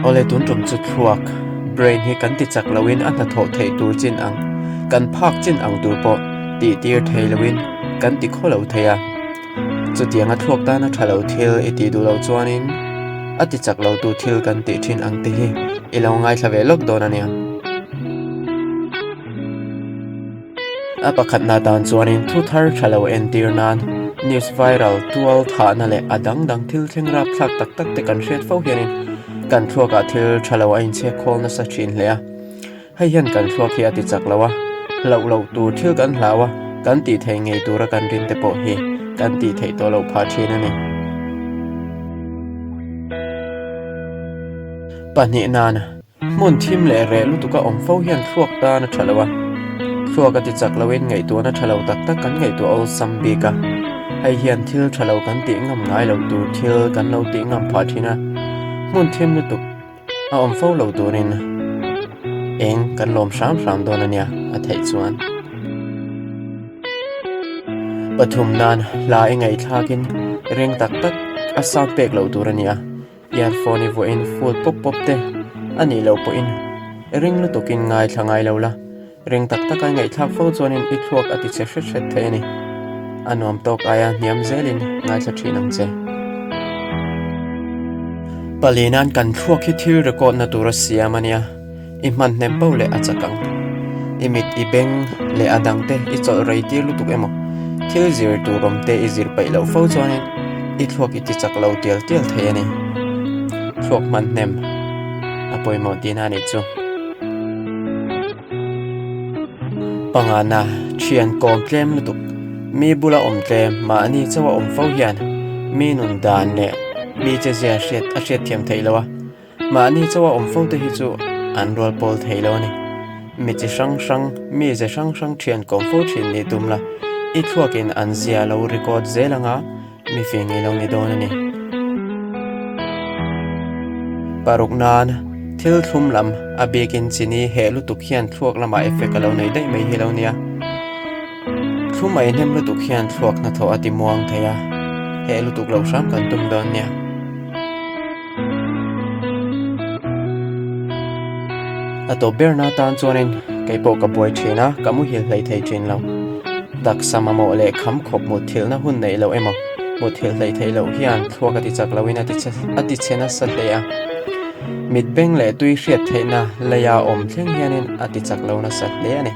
Awle tun tum chu thluak, brain, hi kan ti chak loin a hnathawh theih tur chin ang, kan phak chin ang tur pawh tih tir thei loin kan ti khaw lo thei a. Chutianga thluak tana tha lo thil i tih duh loh chuanin a ti chak lo tu thil kan tih thin ang te hi i lo ngaithla ve lawk dawn a nia. A pakhatna tan chuanin thu thar tha lo entir nan news viral tual thahna leh a dang dang thil thleng rapthlak tak tak te kan hriat fo hianin kan thluakah thil tha lo a inchhek khawl nasa thin hle a. Hei hian kan thluak hi a ti chak lo a, hlauh loh tur thil kan hlau a, kan tih theih ngei tura kan rin te pawh hi kan tih theih tawh loh phah thin a ni. Pahnih nan, hmun thim leh reh lutuka awm fo hian thluak tan a tha lo a, thluak a ti chak loin ngaihtuahna tha lo tak tak kan ngaihtuah awlsam bik a, hei hian thil tha lo kan tih ngam ngai loh tur thil kan lo tih ngam phah thin a, hmun thim lutuk A awm fo lo turin eng kan lawm hram hram dawn a nia a theih chuan. Pathum nan hla i ngaihthlakin ring tak tak a sound pek loh tur a nia. Earphone i vuahin full pawp pawp te a nih loh pawhin ring lutukin ngaithla ngai lo la. Ring tak taka ngaihthlak fo chuanin i thluak a ti che hret hret thei a ni. A nuam tawk aia hniam zelin ngaithla thin ang che. Pali nan kan thluak hi thil record na tur a siam a nia, i hman hnem poh leh a chak ang. I mit, i beng leh a dang te i chawlh rei tir lutuk emaw, thil zir tur awm te i zir peih loh fo chuanin i thluak i ti chak lo tial tial thei a ni. Thluak hman hnem a pawimawh tihna a nih chu. Pangana, thian kawm tlem lutuk, mi bula awm tlem, mahni chauha awm fo hian mi nun dan leh mi che zia hriat a hriat thiam theih lo a, mahni chauha awm fo te hi chu an rual pawl thei lo a ni. Mi chi hrang hrang, mi ze hrang hrang thian kawm fo thin nih tum la, i thluakin an zia lo record zel anga, Mi fing i lo ni dawn a ni. Paruk nan, thil thlum lam, a bikin chini heh lutuk hian thluak lamah effect a lo nei daih mai hi lo nia. Thlum a inhnem lutuk hian thluak hnathawh a ti muang thei a, heh lutuk loh hram kan tum dawn nia. A tawp berna atan chuanin kei pawh ka buai thin a, ka muhil hlei thei thin lo. Taksa mamawh leh kham khawp mutthilhna hun neih loh emaw, mutthilh hlei theih loh hian thluak a ti chak loin a ti a ti chhe nasa hle a. Mit beng leh tui hriat theihna leia awm thleng hianin a ti chak lo nasa hle a ni.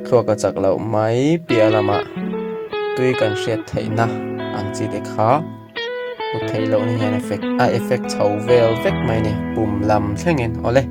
Thluak a chak loh mai piah lamah tui kan hriat theihna ang chi te kha. Hmu theih loh na hian effect a effect chho vel vek mai a ni pum lam thlengin awle.